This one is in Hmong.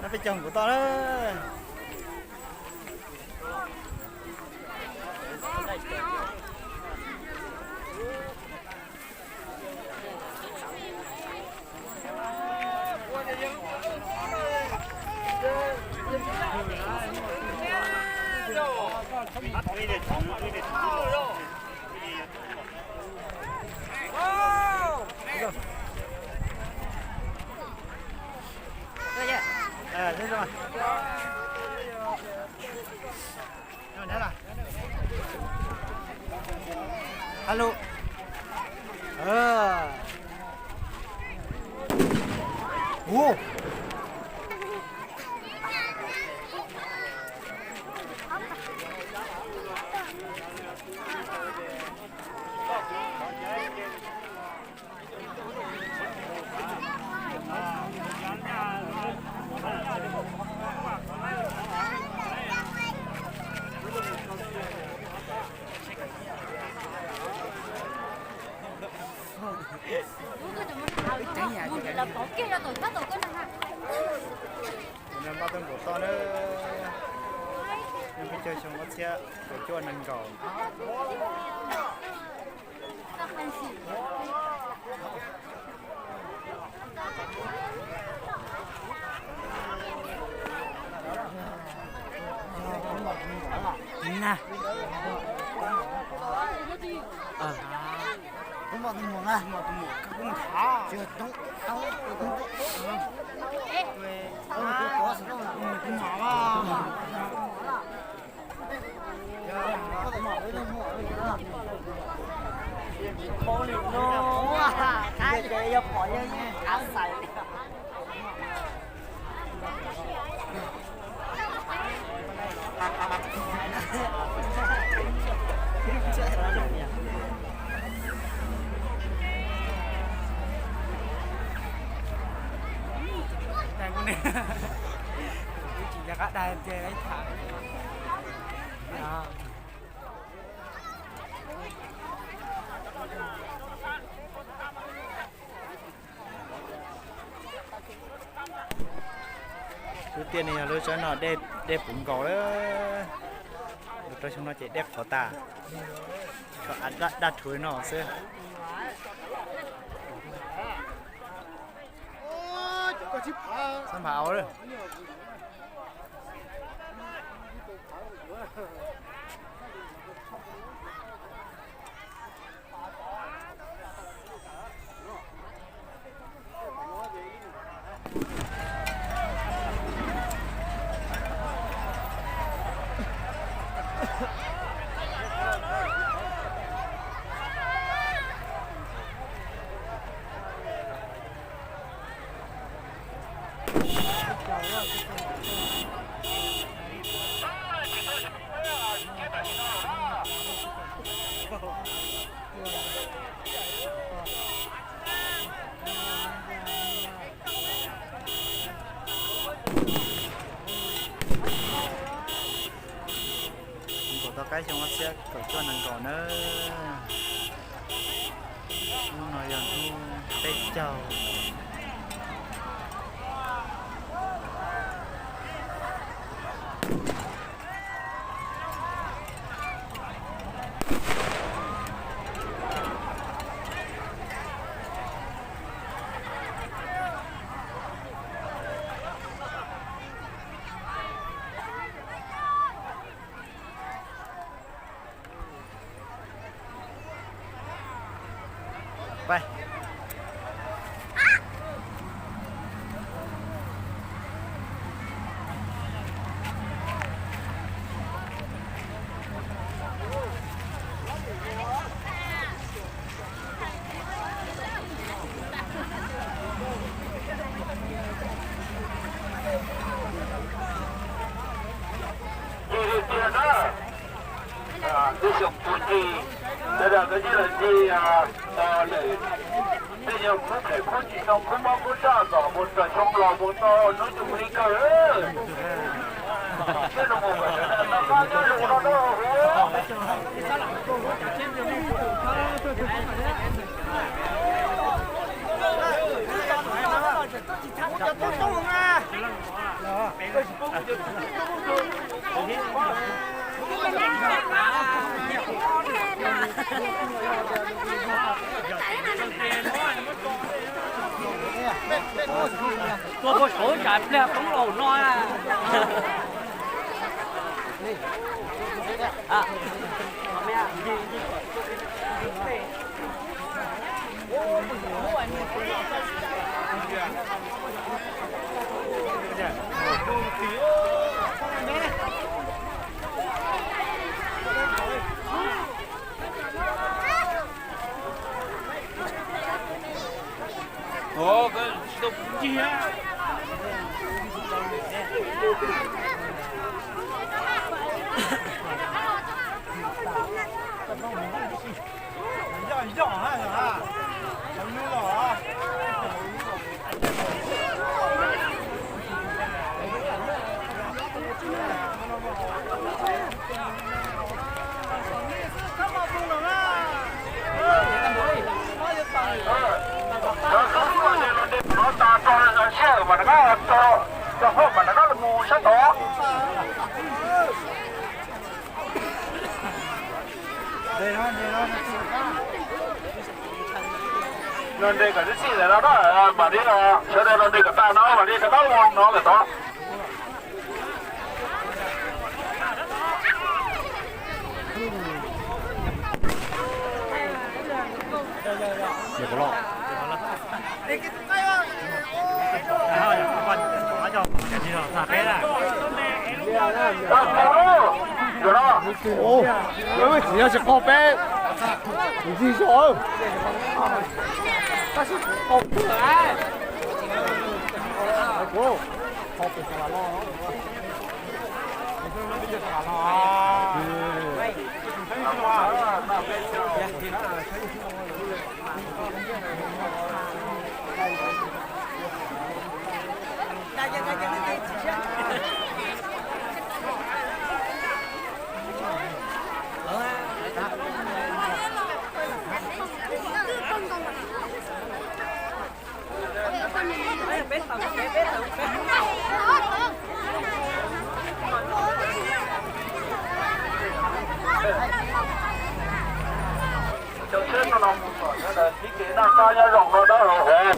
No peb caug nkaus toj na. Alo. Ua. Tus no npaj tau nkaus toj na. Peb caug xyoo ob txhiab kaum cuaj nees nkaus. Tsis nco qab dag tiag ib tham. Lub tiaj no yog lub tsob no dej puv nkaus lawm. Rau xyoo no ces dej qhuav tas, daj rhuv no xwb. Xab nphav au lawm. Nkaum tau qaib xyoo ob txhiab kaum cuaj nees nkaum nawb. Hnub no yog hnub peb caug. Ntawd koj cia los ntsia, tej nyuag khub phem khub tsis zoo khub mob khub sab tom mus rau xyoo los mus tau hnub nyoog li kawg. Thiab no mus kom sawv daws noj qab nyob zoo no na hu. Tua puag saud tsam pliag poob laus no. Los nres kom tib txhij lawm no na, mam li sawv daws los nres kom tag no mam li rov qab los no lawm tod. Txiv yog tsis qaug peb, txiv zog. Cov tsheb no no mus kom sawv daws sib kev noj qab nyob zoo no dab laug hauv.